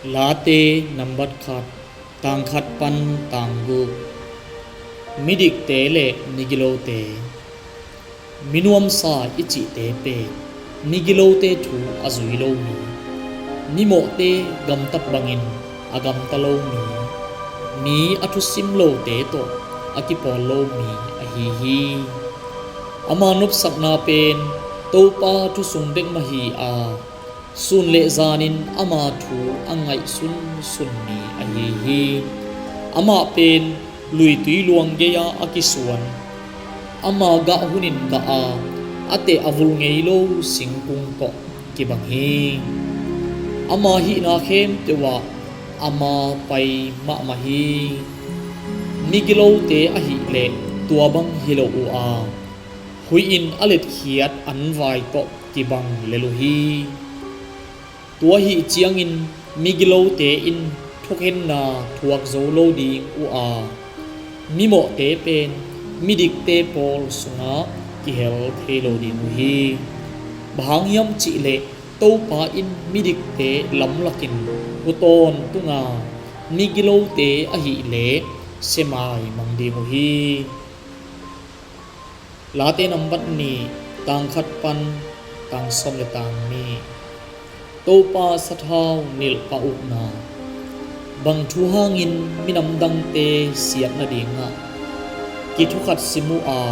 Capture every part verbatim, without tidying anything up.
Late nambat khat, tang khat pan tang guk. Midikte le migilote. Minuamsa i cihte pen migilote thu a zui lo mi, mimawhte gamtat bangin a gamta lo mi, mi a thusim lote tawh a kipawl lo mi ahi hi. Ama nopsakna pen Topa thusung bek mah hi a, sun le zanin ama thu a ngaihsunsun mi ahi hi. Amah pen luitui luang gei-a a kisuan, ama gah hunin gah a, a teh a vul ngei lo singkung tawh kibang hi. Ama hihna khempeuh ah ama pai mahmah hi. Migilote ahih leh tua bang hi lo uh a, huih in a letkhiat an vai tawh kibang lel uh hi. Tua ahih ciangin migilote in thukhenna thuak zo lo ding uh a, mimawhte pen midikte pawl sungah kihel thei lo ding uh hi. Bang hang hiam cihleh Topa in midikte lamlakin hu tawntung a, migilote ahih leh semai mang ding uh hi. Late nambat nih, tang khat pan tang sawm le tang nih. Topa sathau nilh pah ukna. Bang thu hangin minam dangte siat nadingah kithukhat sim uh a,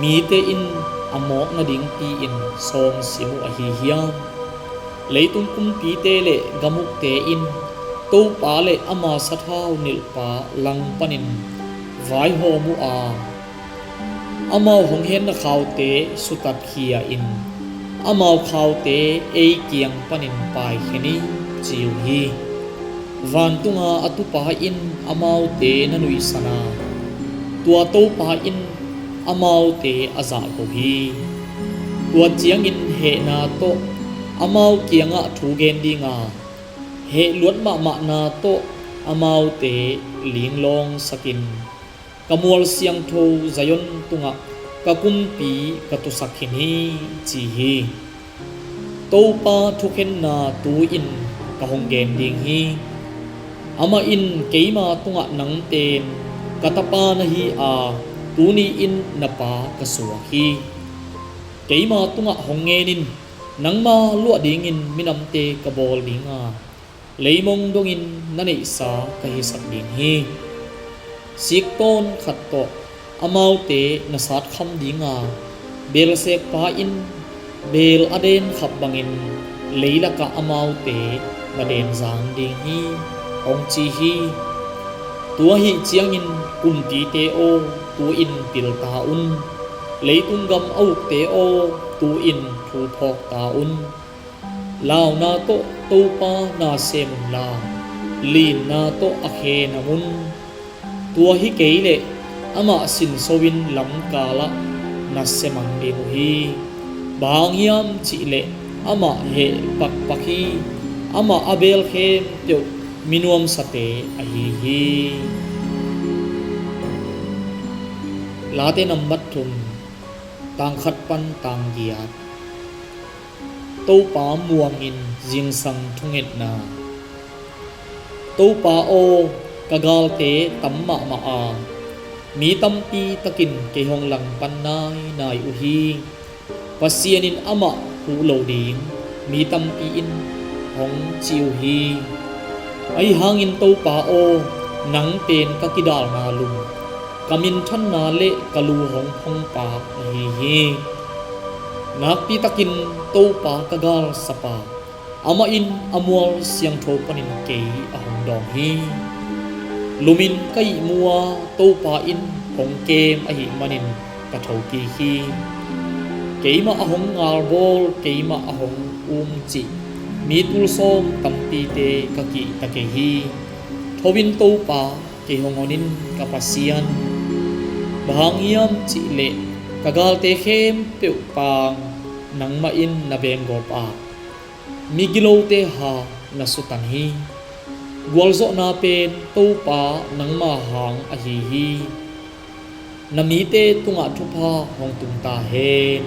mite in a mawk nadingpi-in sawm sim uh ahi hiam? Leitung kumpite le gamukte in Topa le ama sathau nilhpa langpanin vaihawm uh a, amau hong henna khaute sutatkhia-in, amau khaute ei kiang panin paikhia ni, ci uh hi. Vantunga a tupa in amaute na nuihsan a, tua Topa in amaute a zahko hi. Tua ciangin hehna tawh amau kiangah thu gen dinga, heh luat mahmahna tawh amaute linglawngsakin, ka mual siangtho Zion tungah ka kumpi ka tusak khin hi, ci hi. Topa thukhenna tu-in ka hong gen ding hi. Amah in keima tungah nang pen ka tapa na hi a, tuni-in na pa ka suak hi. Keima tungah hong ngen in, nangma luah dingin minamte ka bawl dinga, leimong dongin na neihsa ka hisak ding hi. Siktawn khat tawh amaute na satkham dinga, beelseekpa in beel a denkhap bangin leilakah amaute na denzang ding hi, hong ci hi. Tua ahih ciangin kumpite aw, tu-in pil ta un. Leitung gam a ukte aw, tu-in thu phawk ta un. Launa tawh Topa na sem unla, linna tawh a khe nam un. Tua hi kei leh amah sinso-in lamkalah na semang ding uh hi. Bang hang hiam cihleh amah heh pakpak hi. Amah a beel khempeuh minuamsate ahi hi. Late nambat thum, tang khat pan tang giat. Topa muangin zingsang thungetna. Topa aw, ka galte tam mahmah a, mi tampi takin kei hong langpan nainai uh hi. Pasian in amah huh lo ding mi tampi in hong ci uh hi. Ahi hangin Topa aw, nang pen ka kidalna lum, ka minthanna le ka lu hong phongpa na hi hi. Nakpi takin Topa ka galsapa, amah in a mual siangtho panin kei a hong dawng hi. Lumin ka ihmu a, Topa in hong kem ahih manin ka thokik hi. Keimah a hong ngalbawl, keimah a hong umcih mi tulsawm tampite ka kihta kei hi. Tho in Topa, kei hong hon in, ka Pasian. Bang hang hiam cihleh ka galte khempeuh paang nangmah in na beenggawp a, migilote ha na sutan hi. Gualzawhna pen Topa nangma hang ahi hi. Na mite tungah thupha hong tung ta hen.